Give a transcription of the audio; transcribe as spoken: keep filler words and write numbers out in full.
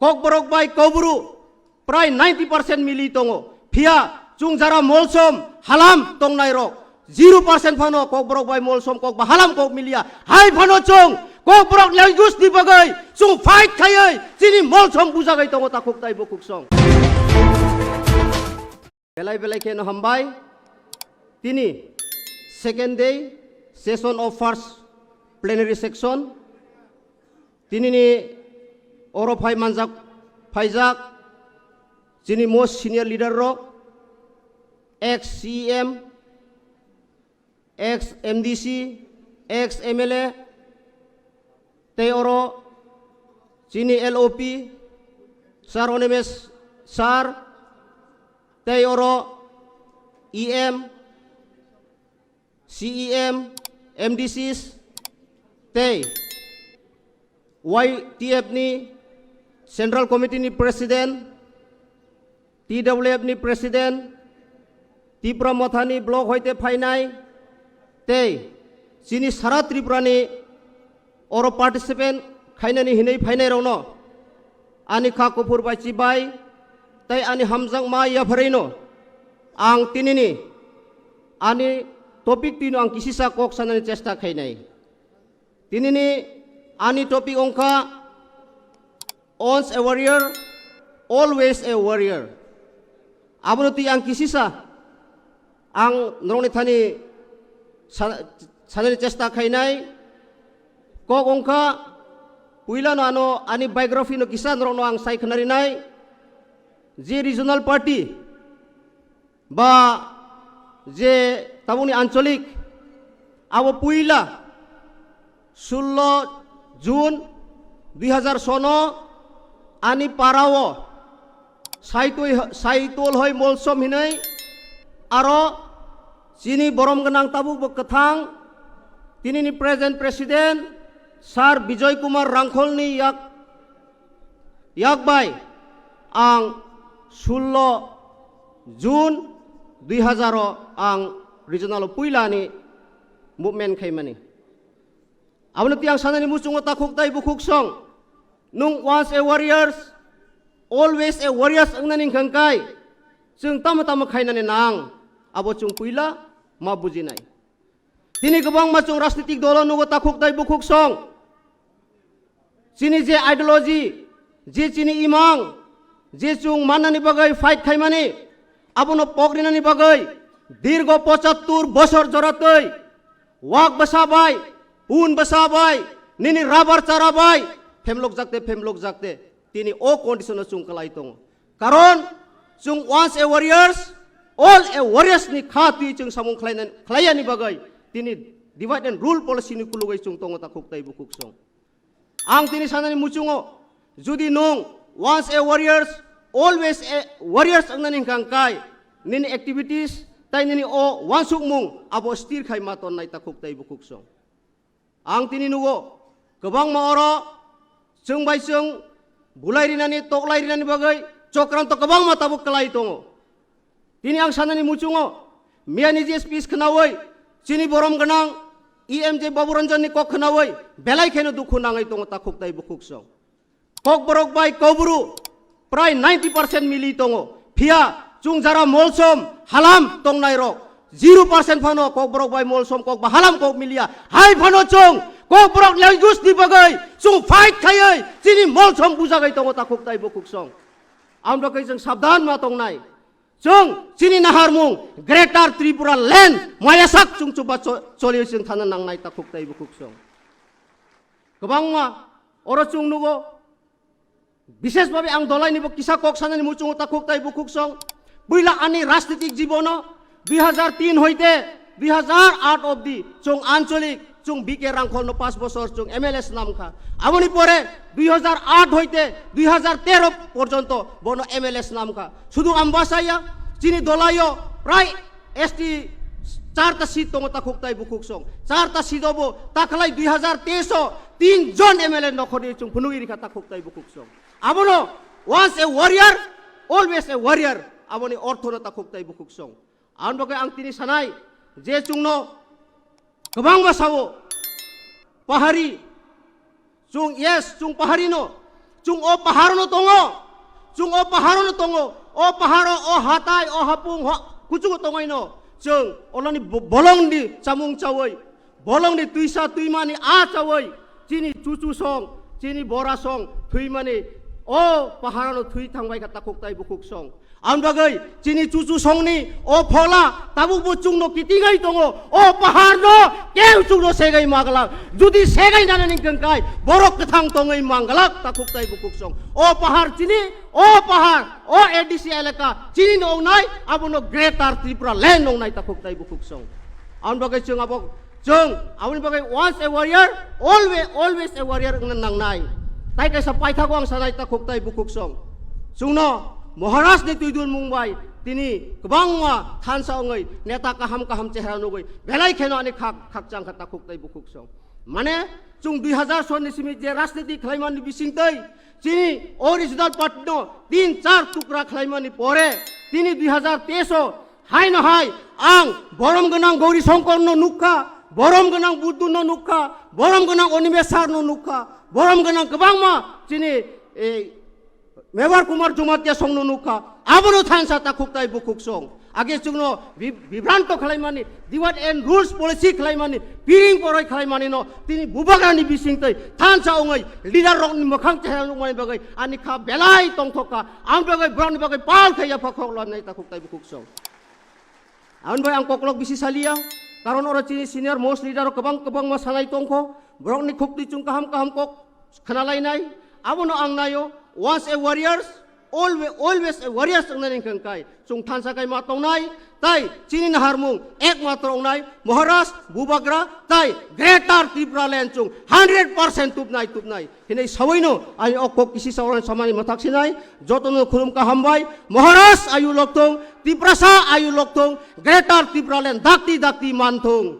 Kokborok bai Kaubru prai ninety percent mili tongo. Phiya chwng jara molsom halam tongnai rok zero percent phano Kokborok bai molsom kok ba halam kok miliya. Hai phano chwng Kokborok language ni bagwi chwng fight khaiwi chini molsom bujagwi tongo takhuk tai bukhuk song. Belai belai kheno hambai. Tini second day session of first plenary section. Tinini oro phai manjak, phaijak chini most senior leader rok, ex C E M, ex M D C, ex M L A, tei oro chini L O P, Sir Onimesh Sir, tei oro E M, C E M, M D Cs, tei Y T F ni Central Committee ni President, T W F ni President, Tipra Motha ni block hoite phainai, tei chini sara Tripura ni oro participant khainani hinwi phainai rokno ani kha kuphur bai chibai tei ani hamjakma yapharino ang tinini ani topic twino ang kisisa kok sanani chesta khainai. Tinini ani topic wngkha once a warrior, always a warrior. Abono twi ang kisisa ang norokni thani sa-, sanani chesta khainai. Kok wngkha, puilano ano ani biography no kisa norokno ang sai khnarinai. Je regional party ba je tabukni ancholik, abo puila sullo June dui hazar sono ani parao Saitui, Saitol hoi Molsom hinoi aro chini borom gwnang tabuk bo kwthang tinini present president Sir Bijoy Kumar Rangkholni yak, yak bai ang sullo June dui hazar o ang regional o puila ni movement khaimani. Abono tiyang sanani muchungo takhuk tai bukhuk song. Nung once a warriors, always a warriors wngnani hwnkha kai. Chwng tamo tamo khainani nang. Abo chwng puila ma bujinai. Tini kwbangma chwng rajnitik dolo nugo takhuk tai bukhuk song. Chini je ideology, je chini imang, je chwng mannani bagwi fight khaimani, abono pokrinani bagwi dirgo pochattur bosor joratwi wak bwsa bai, pun bwsa bai, nini rabar chara bai, phemlok jakte, phemlok jakte, tini o condition o chwng kwlai tongo. Karon chwng once a warriors, all a warriors ni kha twi chwng samung khlainani, khlaiyani bagwi tini divide and rule policy ni kulugwi chwng tongo takhuk tai bukhuk song. Ang tini sanani muchungo, judi nung once a warriors, always a warriors wngnani hwnkha kai, nini activities tai nini o wansukmung abo stir khai ma tonnai takhuk tai bukhuk song. Ang tini nugo, kwbangma oro chwng bai chwng bulai rinani, toklai rinani bagwi chokranto kwbangma tabuk kwlai tongo. Tini ang sanani muchungo, miyani je speech khnaui, chini borom gwnang E M J Babu Ranjan ni kok khnaui, belai kheno dukhu nangwi tongo takhuk tai bukhuk song. Kokborok bai Kaubru prai ninety percent mili tongo. Phiya chwng jara molsom halam tongnai rok zero percent phano Kokborok bai molsom kok ba halam kok miliya. Hai phano chwng Kokborok language ni bagwi chwng fight khaiwi chini molsom bujagwi tongo takhuk tai bukhuk song. Ang bagwi chwng sabdan ma tongnai. Chwng chini naharmung Greater Tripura Land mayasak chwng chuba cho-, choliwi chwng thana nangnai takhuk tai bukhuk song. Kwbangma oro chwng nugo, bishesh bhabe ang dolaini bo kisa kok sanani muchungo takhuk tai bukhuk song. Puila ani rajnitik jibono dui hazar tin hoite dui hazar aat obdi chwng ancholik, chwng B K Rangkholno paanch bosor chwng M L A snam kha. Aboni pore dui hazar aat hoite dui hazar tero porjonto bono M L A snam kha. Sudu Ambasaya, chini dolaio prai S T charta seat tongo takhuk tai bukhuk song. Charta seat obo takhlai dui hazar teis o tin jon M L A nokhorni chwng phunugwi rikha takhuk tai bukhuk song. Abono once a warrior, always a warrior. Aboni orthono takhuk tai bukhuk song. Aboni bagwi ang tini sanai je chwngno kwbangma sao pahari, chwng, yes, chwng pahari no, Chwng o pahar no tongo, chwng o pahar no tongo, o pahar o, o hatai, o hapung, o kuchugo tongoi no, chwng olani bo-, bolong ni chamung chawi, bolong ni twisa twimani a chawi, chini chuchu song, chini bora song, thwimani o pahar no thwi thangbai kha takhuk tai bukhuk song. Ang bagwi chini chuchu songni o phola tabuk bo chwngno kitingai tongo, o pahar no keu chwngno segai maglak. Judi segai nani ni kengkai borok kwthang tongoi manglak takhuk tai bukhuk song. O pahar chini, o pahar, o A D C elaka chini no ongnai, abono Greater Tripura Land ongnai takhuk tai bukhuk song. Ang bagwi chwng abo Chwng aboni bagwi once a warrior, always, always a warrior wngna nangnai. Tai kaisa paithago ang sanai takhuk tai bukhuk song. Chwngno Maharaj ni twidul mung bai tini kwbangma thansa wngwi neta kaham kaham chehra nugwi belai kheno ani khak khakchang kha takhuk tai bukhuk song. Mane chwng dui hazar sonni simi je rajniti khlaimani bisingtwi chini o regional party no tin char tukra khlaimani pore tini dui hazar teis o Haino hai ang borom gwnang Gauri Songkor no nukha, borom gwnang Buddu no nukha, borom gwnang Animesh sir no nukha, borom gwnang kwbangma chini, eh, Mevar Kumar Jamatia song no nukha, abono thansa takhuk tai bukhuk song. Age chwngno bi-, bibranto khlaimani, divide and rules policy khlaimani, piring poroi khlaimani no tini bubagrani bisingtwi thansa ongoi leader rokni mwkhang chehra nukmani bagwi ani kha belai tongthok kha, ang bagwi borokni bagwi pal khe yapha khok lanai takhuk tai bukhuk song. Aboni bai ang koklok bisi saliya, karon oro chini senior most leader rok kwbang kwbangma sanai tongkho, borokni khukti chwng kaham kaham kok khnalainai, abono ang naio, once a warriors, always, always a warriors wngnani hwnkhe kai chwng thansa kai ma tongnai, tai chini naharmung ekmatro wngnai Maharaj, Bubagra, tai Greater Tripura Land chwng hundred percent tubnai, tubnai. Hinwi sawi no ani o kok kisi sawi samani mathak sinai, joto no khulum kaham bai, Maharaj ayu lokthung, Tiprasa ayu lokthung, Greater Tripura Land dakti dakti manthung.